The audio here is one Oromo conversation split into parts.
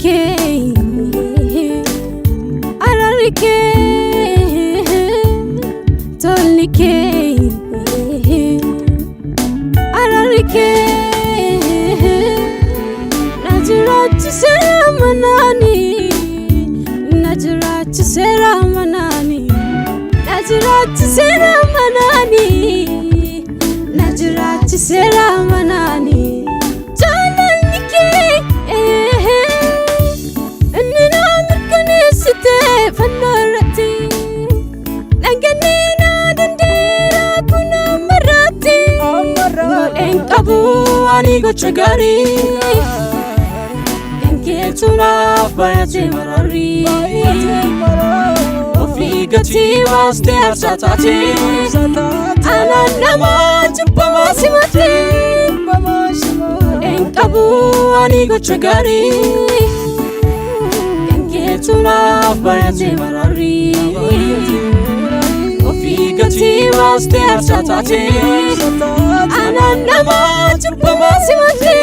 Jaalalli kee, araarri kee, tolli kee, araarri kee na jiraachiseera manaani, na jiraachiseera manaani, na jiraachiseera manaani, na jiraachiseera manaani. Jaalalli kee inni na mirkaneessite fannoo irratti dhangannee na dandeera kun ammarratti. Godheen qabu ani gocha gaarii, kan keetu naaf baay'ate mararii. Ofii gatii baastee aarsaa taate, anaan nama cubbamaa simate. Godheen qabu ani gocha gaarii, kan keetu naaf baay'ate mararii. Ofii gatii baastee aarsaa taate, anaan nama cubbamaa simate.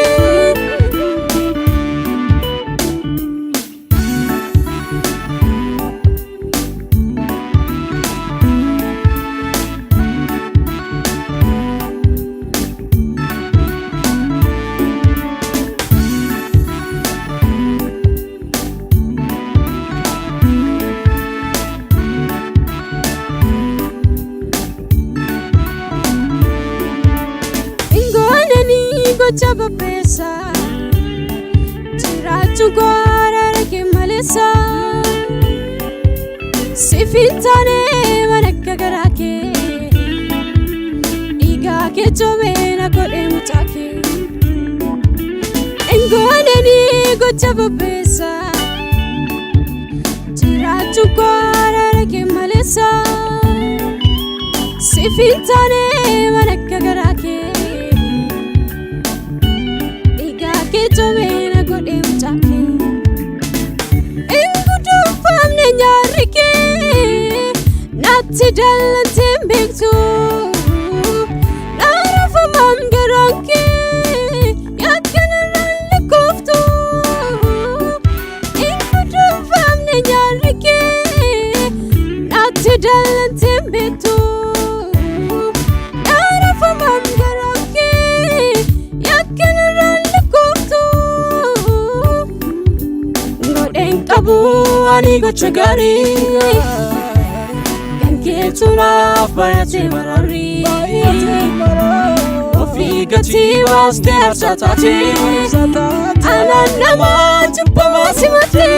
Ingoonanii gocha babbeessa, jiraachuun koo araara kee maleessa. Siif hin taane waan akka garaa kee, dhiigaa kee coomee na godhee mucaa kee. Ingoonanii gocha babbeessa, jiraachuun koo araara kee maleessa. Siif hin taane waan akka garaa kee, dhiigaa kee coomee na godhee mucaa kee. Hin guduunfamne nyaarri kee, natti dallantee hin beektu. Dhaarafamam garaan kee yakkanarraan lakkooftu. Hin guduunfamne nyaarri kee, natti dallantee hin beektu. Dhaarafamam garaan kee yakkanarraan lakkooftu. Godheen qabu ani gocha gaarii, kan keetu naaf baay'ate mararii. Ofii gatii baastee aarsaa taate, anaan nama cubbamaa simate.